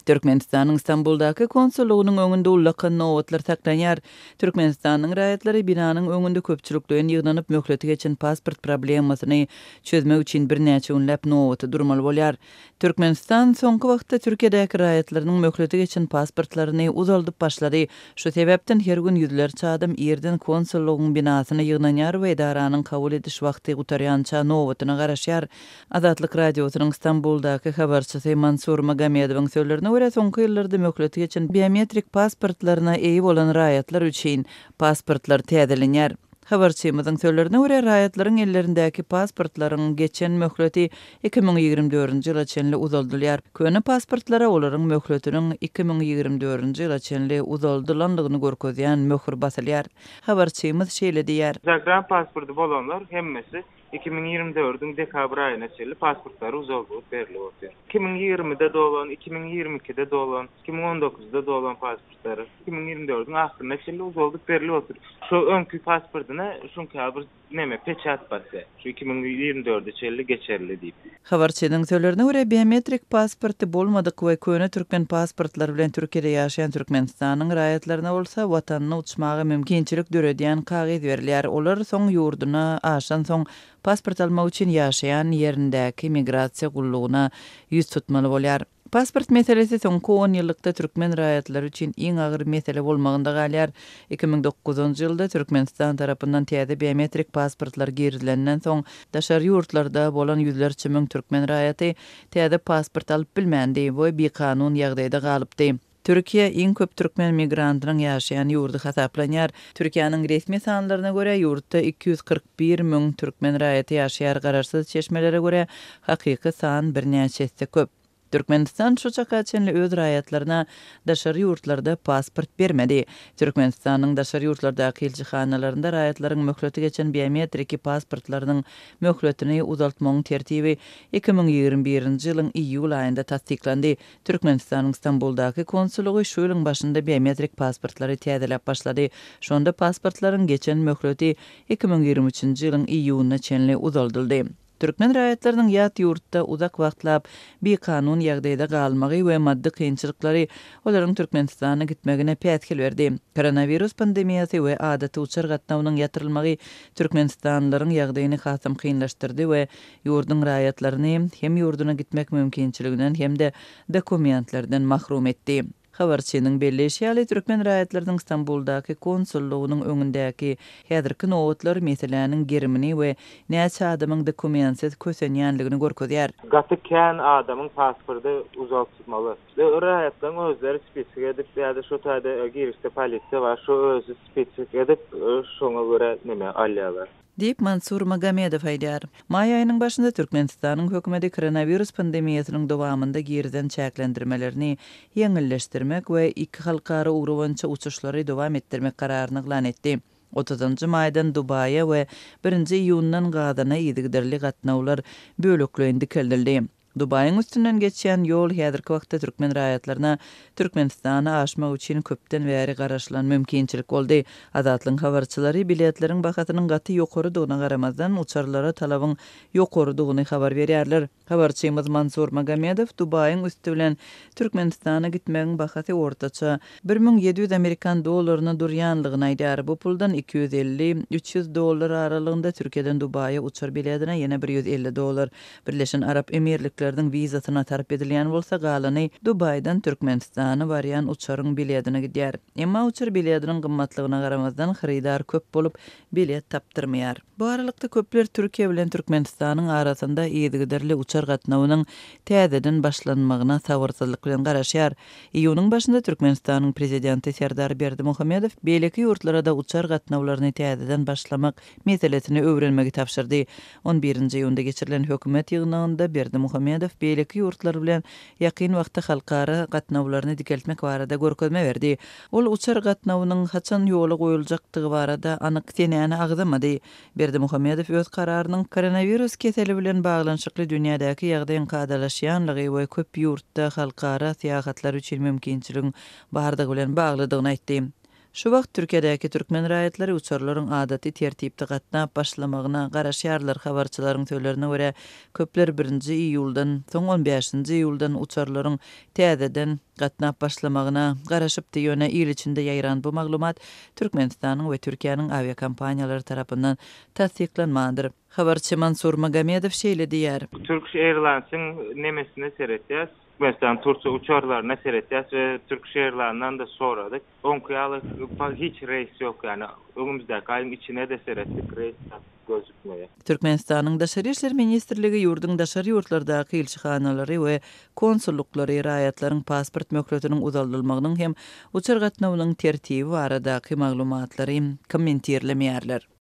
Türkmenistanyň Stambuldaky konsullygynyň öňünde ullakan nobatlar saklanýar. Türkmenistanyň raýatlary binanyň öňünde köpçülikleýin ýygnanyp, möhleti geçen pasport problemasyny çözmek üçin birnäçe günläp nobata durmaly bolýar. Türkmenistan soňky wagtda Türkiýedäki raýatlarynyň möhleti geçen pasportlaryny uzaldyp başlady. Şu sebäpden her gün ýüzlerçe adam irden konsullygyň binasyna ýygnanýar we edaranyň kabul ediş wagty gutarýança nobatyna garaşýar. Azatlyk Radiosynyň Stambuldaky habarçysy Mansur Magomedowyň sözlerine görä, soňky ýyllarda möhleti geçen biometrik pasportlaryna eýe bolan raýatlar üçin pasportlar täzelenýär. Habarçymyzyň sözlerine görä, raýatlaryň ellerindäki pasportlaryň geçen möhleti 2024-nji ýyla çenli uzaldylýar. Köne pasportlara olaryň möhletiniň 2024-nji ýyla çenli uzaldylandygyny görkezýän möhür basylýar. Habarçymyz şeýle diýýär. Zagran pasporty bolanlar hemmesi 2024-iň dekabr aýyna çenli pasportlary uzaldylyp berlip otyr. 2020-de dolan, 2022-de dolan, 2019-da dolan pasportlary 2024-iň ahyryna çenli uzaldyp berlip otyr. Şo öňki pasportyna şuňka bir neme peçat basýar. Şu 2024-e çenli geçerli diýip. Habarçynyň sözlerine görä, biometrik pasporty bolmadyk we köne türkmen pasportlary bilen Türkiýede ýaşaýan Türkmenistanyň raýatlaryna bolsa watanyna uçmaga mümkinçilik döredýän kagyz berilýär. Olar soň ýurduna aşansoň, pasport almak üçin ýaşaýan ýerindäki migrasiýa gullugyna ýüz tutmaly bolýar. Pasport meselesi soňky onýyllykda türkmen raýatlary üçin iň agyr mesele bolmagynda galýar. 2009-njy ýylda Türkmenistan tarapyndan täze biometrik pasportlar girizilenden soň, daşary ýurtlarda bolan ýüzlerçe müň türkmen raýaty täze pasport alyp bilmändi we bikanun ýagdaýda galypdy. Türkiýe iň köp türkmen migrantynyň ýaşaýan ýurdy hasaplanýar. Türkiýäniň resmi sanlaryna görä, ýurtda 241 müň türkmen raýaty ýaşaýar, garaşsyz çeşmelere görä, hakyky san birnäçe esse köp. Türkmenistan şu çaka çenli öz raýatlaryna daşary ýurtlarda pasport bermedi. Türkmenistanyň daşary ýurtlardaky ilçihanalarynda raýatlaryň möhleti geçen biometriki pasportlarynyň möhletini uzaltmagyň tertibi 2021-nji ýylyň iýul aýynda tassyklandy. Türkmenistanyň Stambuldaky konsullygy şu ýylyň başynda biometrik pasportlary täzeläp başlady. Şonda pasportlaryň geçen möhleti 2023-nji ýylyň iýunyna çenli uzaldyldy. Türkmen raýatlarynyň ýat ýurtda uzak wagtlap bikanun ýagdaýda galmagy we maddy kynçylyklary olaryň Türkmenistana gitmegine päsgel berdi. Koronawirus pandemiýasy we adaty uçar gatnawynyň ýatyrylmagy türkmenistanlylaryň ýagdaýyny hasam kynlaşdyrdy we ýurduň raýatlaryny hem ýurduna gitmek mümkinçiliginden hem-de dokumentlerden mahrum etdi. Habarçynyň belleýşi ýaly, türkmen raýatlarynyň Stambuldaky konsullygynyň öňündäki häzirki nobatlar meseläniň gerimini we näçe adamyň dokumentsiz kösenýänligini görkezýär. Gaty kän adamyň pasporty uzaltmaly. Raýatlaryň özleri spisik edip ýa-da şo taýda girişde polisiýa bar, şo özi spisik edip, şoňa görä neme alýarlar. Diýip, Mansur Magomedow aýdýar. Maý aýynyň başynda Türkmenistanyň hökümeti koronawirus pandemiýasynyň dowamynda girizen çäklendirmelerini ýeňilleşdirmek we iki halkara ugry boýunça uçuşlary dowam etdirmek kararyny yglan etdi. Otuzynjy maýdan Dubaýa we birinji iýundan Gazana yzygiderli gatnawlar bölekleýin dikeldildi. Dubaýyň üstünden geçýän ýol häzirki wagtda türkmen raýatlaryna Türkmenistana aşmak üçin köpden bäri garaşylan mümkinçilik boldy. Azatlygyň habarçylary biletleriň bahasynyň gaty ýokarydygyna garamazdan, uçarlara talabyň ýokarydygyny habar berýärler. Habarçymyz Mansur Magomedow Dubaýyň üsti bilen Türkmenistana gitmegiň bahasy ortaça 1700 amerikan dollaryna durýanlygyny aýdýar. Bu puldan 250, 300 dollar aralygynda Türkiýeden Dubaýa uçar biletine ýene bir 150 dollar Birleşen Arap Emirlikleriniň wizasyna sarp edilýän bolsa, galany Dubaýdan Türkmenistana barýan uçaryň biledine gidýär. Emma uçar bilediniň gymmatlygyna garamazdan, hyrydar köp bolup, bilet tapdyrmaýar. Bu aralykda, köpler Türkiýe bilen Türkmenistanyň arasynda yzygiderli uçar gatnawynyň täzeden başlanmagyna sabyrsyzlyk bilen garaşýar. Iýunyň başynda Türkmenistanyň Prezidenti Serdar Berdimuhamedow beýleki ýurtlara-da uçar gatnawlaryny täzeden başlamak meselesini öwrenmegi tabşyrdy. On birinji iýunda geçirilen hökümet ýygnagynda Berdimuhamedow beýleki ýurtlar bilen ýakyn wagtda halkara gatnawlaryny dikeltmek barada görkezme berdi. Ol uçar gatnawynyň haçan ýola goýuljakdygy barada anyk senäni agzamady. Berdimuhamedow öz kararynyň koronawirus keseli bilen baglanyşykly dünýädäki ýagdaýyň kadalaşýanlygy we köp ýurtda halkara syýahatlary üçin mümkinçiligiň bardygy bilen baglydygyny aýtdy. Şu wagt Türkiýedäki türkmen raýatlary uçarlaryň adaty tertipde gatnap başlamagyna garaşýarlar. Habarçylaryň sözlerine görä, köpler birinji iýuldan, soň on bäşinji iýuldan uçarlaryň täzeden gatnap başlamagyna garaşypdy, ýöne il içinde ýaýran bu maglumat Türkmenistanyň we Türkiýäniň awiakompaniýalary tarapyndan tassyklanmandyr. Habarçy Mansur Magomedow şeýle diýýär. Turkish Airlines-iň nemesine seretýäs. Türkmenistan Turkiýa uçarlaryna seretýäs we Turkish Airline-dan-da soradyk. Oňki ýaly hiç reýs ýok ýani öňümizdäki aýyň içine-de seretdik reýs gözükmeýär. Türkmenistanyň Daşary işler ministrligi ýurduň daşary ýurtlardaky ilçihanalary we konsullyklary raýatlaryň pasport möhletiniň uzaldylmagynyň hem uçar gatnawynyň tertibi baradaky maglumatlary kommentirlemeýärler.